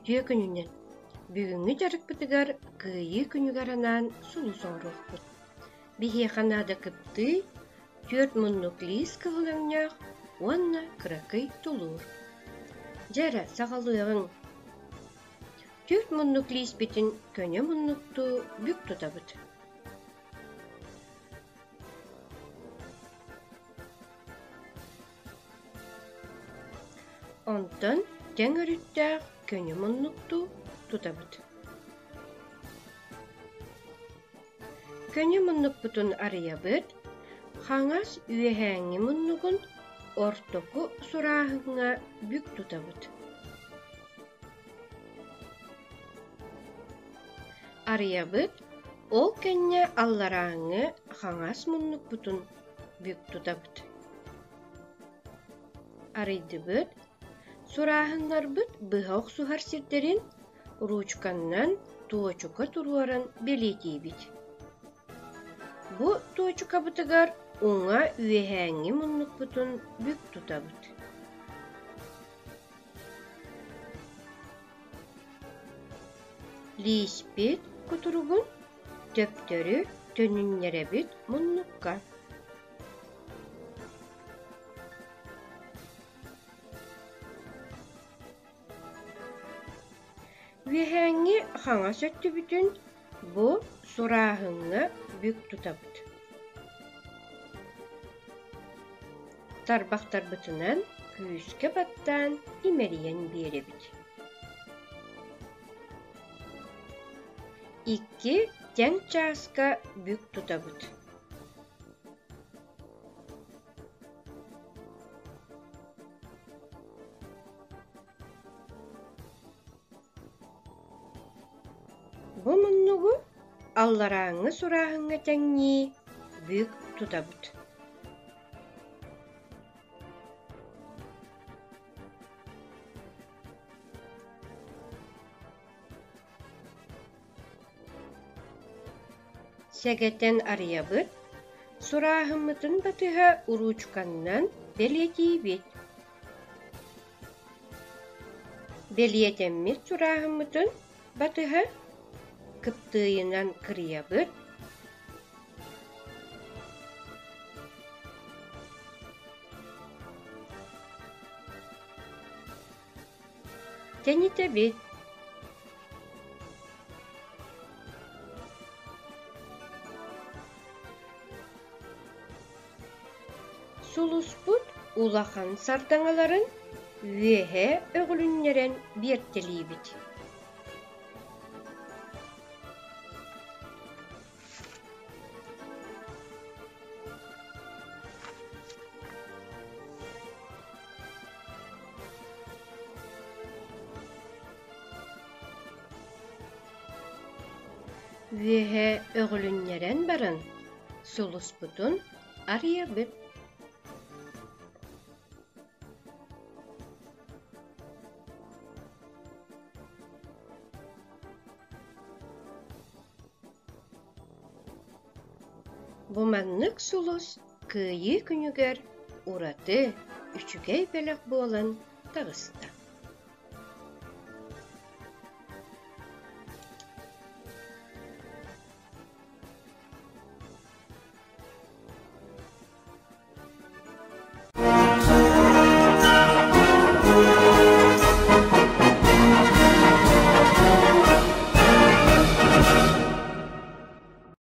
Үтүө күнүнэн! Бүгүҥҥү дьарыкпытыгар Кыайыы күнүгэр анаан сулус оҥоруохпут. Биһиэхэ наада кыптыый, түөрт муннук лиис кыһыл өҥнөөх уонна кыракый тулуур. Дьэ эрэ, саҕалыаҕыҥ. Түөрт муннук лииспитин көнө муннуктуу бүк тутабыт. Онтон тэҥ өрүттээх көнө муннуктуу тутабыт. Көнө муннукпутун арыйабыт, хаҥас үөһээҥҥи муннугун ортоку сурааһыҥҥа бүк тутабыт. Арыйабыт, ол кэннэ алларааҥҥы хаҥас муннукпутун бүк тутабыт. Арыйдыбыт, сурааһыннарбыт быһа охсуһар сирдэрин ручканнан туочука туруоран бэлиэтиибит. Бу туочукабытыгар уҥа үөһээҥҥи муннукпутун бүк тутабыт. Лииспит кутуругун төптөрү төнүннэрэбит муннукка. Үөһээҥҥи хаҥас өттүбүтүн бу сурааһыҥҥа бүк тутабыт. Тарбахтарбытынан күүскэ баттаан имэрийэн биэрэбит. Икки тэҥ чааска бүк тутабыт. Бу муннугу алларааҥҥы сурааһыҥҥа тэҥнии бүк тутабыт. Сэгэтэн арыйабыт, сурааһыммытын батыһа уруучуканнан бэлиэтиибит. Бэлиэтэммит сурааһыммытын батыһа кыптыыйынан кырыйабыт, Тэнитэбит. Сулуспут улахан сардаҥаларын үөһэ өҕүлүннэрэн биэртэлиибит. Үөһэ өҕүлүннэрэн баран сулуспутун арыйабыт. Бу маннык сулус Кыайыы күнүгэр ураты үчүгэй бэлэх буолан таҕыста.